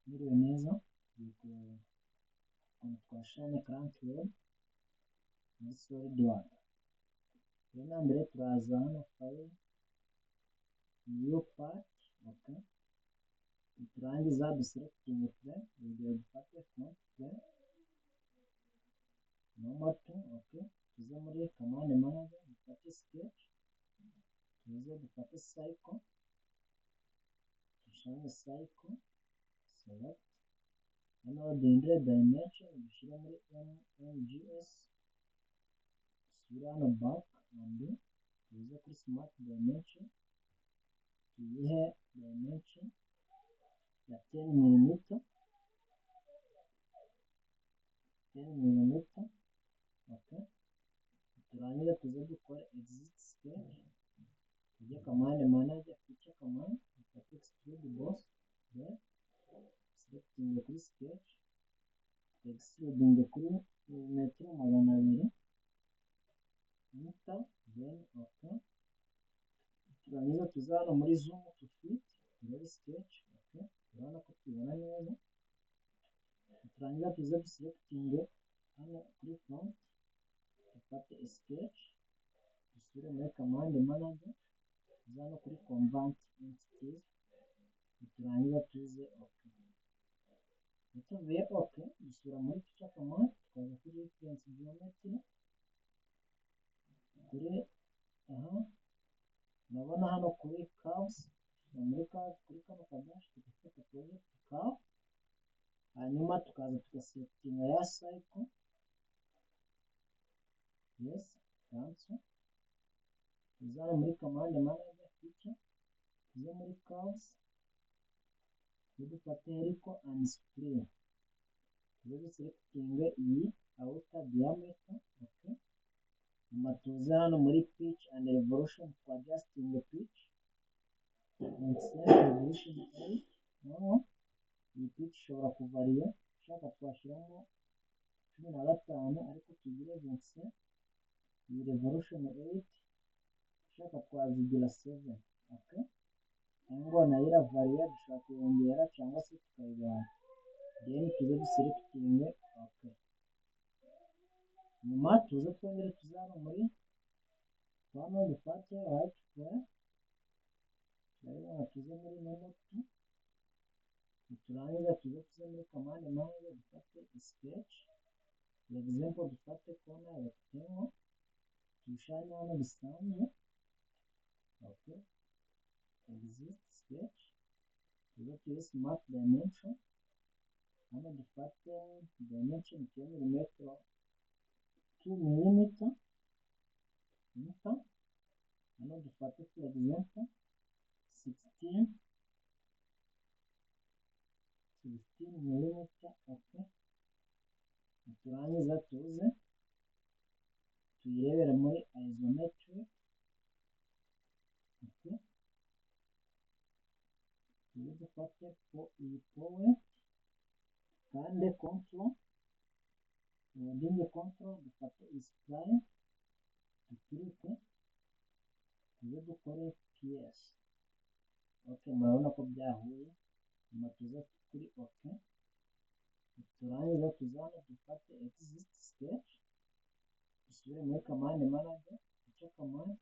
Mwiriwe neza, tugiye kureba ukuntu twashushanya crank web muri SolidWorks. Mbere na mbere turaza hano file, new part, okay. Niturangiza duselectinge plane, urugero dufate front plane, normal to, okay. Tuze muri command manager dufate sketch, tuze dufate circle, dushushanye circle, select, noneho duhindure dimension dushyire muri MMGS, dusubire hano back and tuze kuri smart dimension, tuyihe dimension ya 10 mm, 10 mm, okay. Turangiza tuze dukore exit sketch, tujye command manager, feature command, dufate extrude boss, then selecting kuri sketch, extruding kuri 200 mm, enter, then okay. Turangiza tuze hano muri zoom to fit, turebe sketch, okay, urabona ko tubibona neza. Turangiza tuze duselectinge hano kuri front, dufate sketch, dusubire muri command manager, tuze hano kuri convert entities, niturangiza tuze okay. Tuvuye okay, dusubira muri feature command, tukaza kuri reference geometry, kuri aha urabona hano kuri curves, muri curves kuri kano kadash tugafata project curve, hanyuma tukaza tugaselectinga ya circle, yes, cancel, tuze hano muri command manager feature, tuze muri curves, tuze dufate helical and spline, tuze duselectinge iyi outer diameter, okay. Nyuma tuze hano muri pitch and revolution to adjusting the pitch, revolution 8, noneho iyi pitch ishobora kuvariya, ushaka twashyiramo 15 ariko tugire 25, iyi revolution 8 ushaka twazigira 7, okay. Angle nayo iravariya, dushobora kuyongera cyangwa se tukayigabanya, then tuze duselectinge okay. Nyuma tuze twongere tuze hano muri hano dufate right plane, turabibona, tuze muri normal to, niturangiza tuze muri command manager dufate sketch, for example dufate corner rectangle, tuyishushanye hano bisanzwe, okay, exit sketch, tuze tuyihe smart dimension, hano dufate dimension tuyihe millimetero 2 millimeter, enter, hano dufate for example 16, 16 millimeter, okay. Niturangiza tuze tuyirebere muri isometric, okay. Tuze dufate iyi point, kandi control, holding control, dufate iyi spline, duclicke, tuze dukore PS, okay, murabona ko byahuye. Nyuma tuze kuri okay, niturangiza tuze hano dufate exit sketch, dusubire muri command manager, feature command,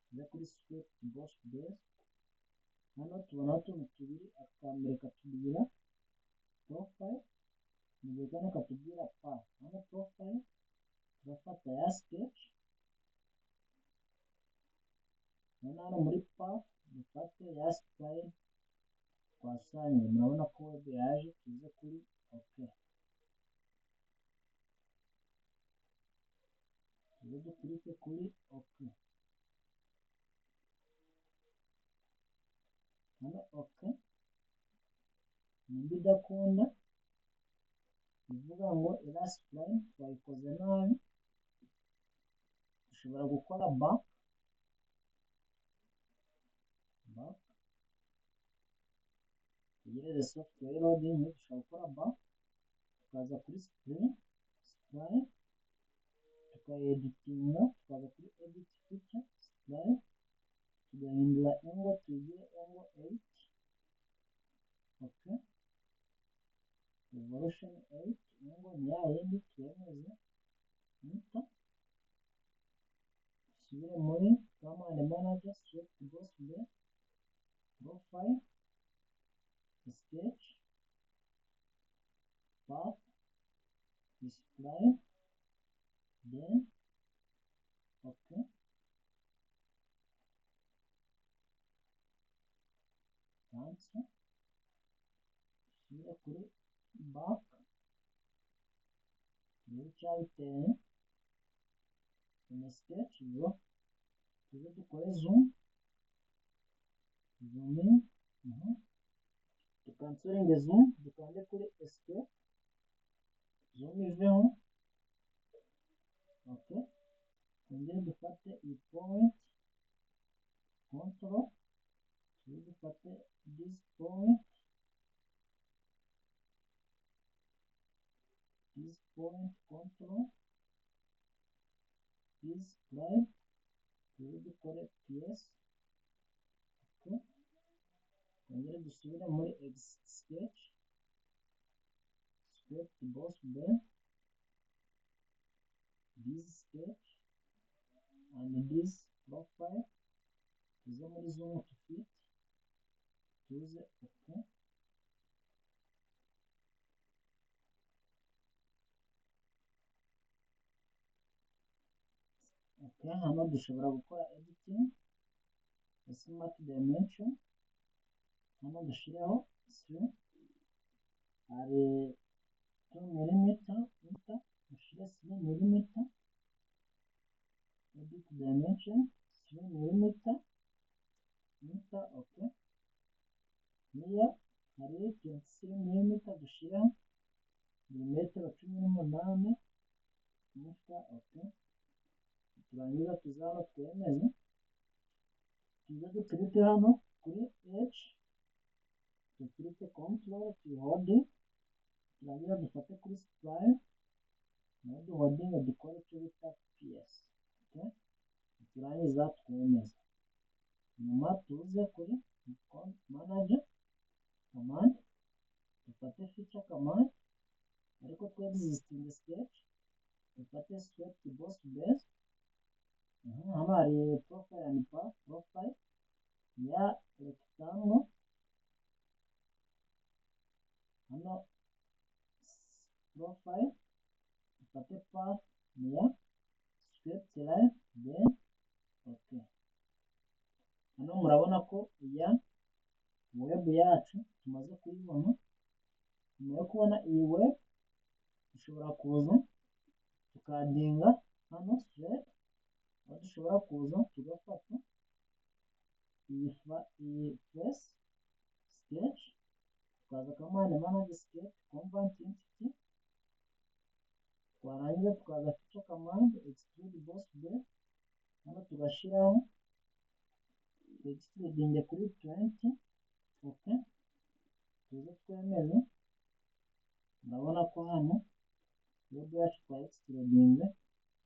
tuze kuri swept boss base, hano tubonaho utuntu tubiri, akambere katubwira profile, mu gihe kano katubwira path. Hano profile turafata ya sketch, noneho hano muri path dufate ya spline twashushanyije, murabona ko web yaje, tuze kuri okay, tuze duclicke kuri okay, hano okay nimba idakunda bivuga ngo iriya spline twayikoze nabi, dushobora gukora back, back, tugereze software loading, dushobora gukora back, tukaza kuri spline, spline, tukayeditinga, tukaza kuri edit feature, spline, tugahindura angle tuyigire angle 8, okay. Revolution 8, angle ni ya yindi, twemeze, enter. Dusubire muri command manager, swept boss base, profile, sketch, path, display, then okay. Cancel, dusubire kuri back, turebe icyabiteye. In sketch zo tuze dukore zoom, zoom in, dukansoringe zoom, dukande kuri escape, zoom iveho. Okay, twongere dufate iyi point, control, tuze dufate this point, this point, control, this line, tuze dukore ps. Okay, twongere dusubire muri exit sketch, swept boss base, this sketch and this profile, tuze muri zoom to fit, tuze okay. Okay, hano dushobora gukora editing ya smart dimension. Hano dushireho 3, hari 2 mm, enter, dushire 3 mm, edit dimension 3 mm, enter. Okay, here hari 23 mm, dushireho milimetero 18, enter. Okay, turangiza tuze hano twemeze, tuze duclicke hano kuri H, duclicke control tuyihodinge, turangiza dufate kuri spline nayo duhodinge, dukore icyo bita ps. Okay, turangiza twemeze, nyuma tuze kuri manager command, dufate feature command, ariko twe existing sketch, dufate swept boss base. Hano hari profile and path, profile ya rectangle, hano profile dufate path ya swept line, then okay. Hano murabona ko iya web yacu tumaze kuyibona. Nyuma yo kubona iyi web, dushobora kuza tukadinga hano thread, aho dushobora kuza tugafata iyi face sketch, tukaza command manager sketch, convert entity, twarangiza tukaza feature command, extrude boss base, hano tugashyiraho extruding kuri 20. Okay, tuze twemeze. Murabona ko hano web yacu twa extruding.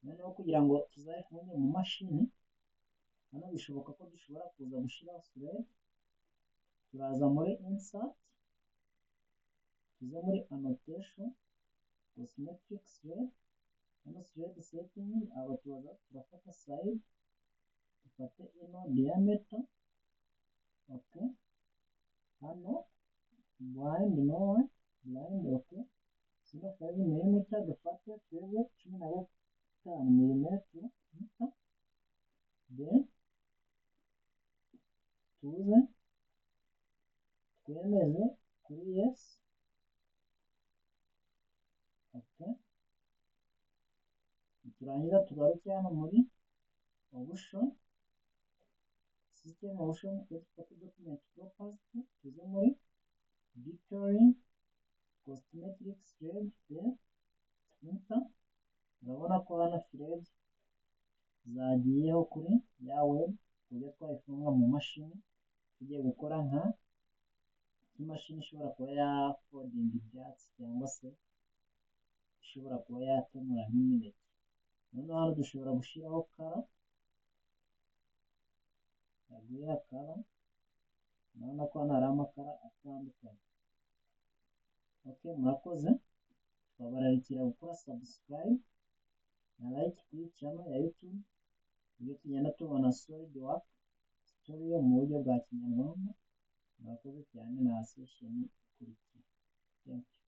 Noneho kugira ngo tuzayifunge mu mashini, hano bishoboka ko dushobora kuza gushyiraho thread. Turaza muri insert, tuze muri annotation, cosmetic thread, hano thread setting, aba tubaza turafata side, dufate ino diameter. Okay, hano blind, no one blind. Okay, zino 5 mm dufate twebwe 15 mm, then tuze twemeze kuri yes. Okay, turangiza tugaruke hano muri option, system option, dufate document property, tuze muri detailing, cosmetic thread, then enter. Urabona ko hano thread zagiyeho kuri ya web, ku buryo twayifunga mu mashini tugiye gukora nka imashini ishobora kuba yafodinga ibyatsi cyangwa se ishobora kuba yatemura nk'imineke. Noneho hano dushobora gushyiraho color, yaguye color, urabona ko hano hari amacolor atandukanye. Okay, murakoze. Twabararikira gukora subscribe na like kuri channel ya YouTube, ibyo tugenda tubona SolidWorks tutorial mu buryo bwa Kinyarwanda. Murakoze cyane, na session ikurikira. Thank you.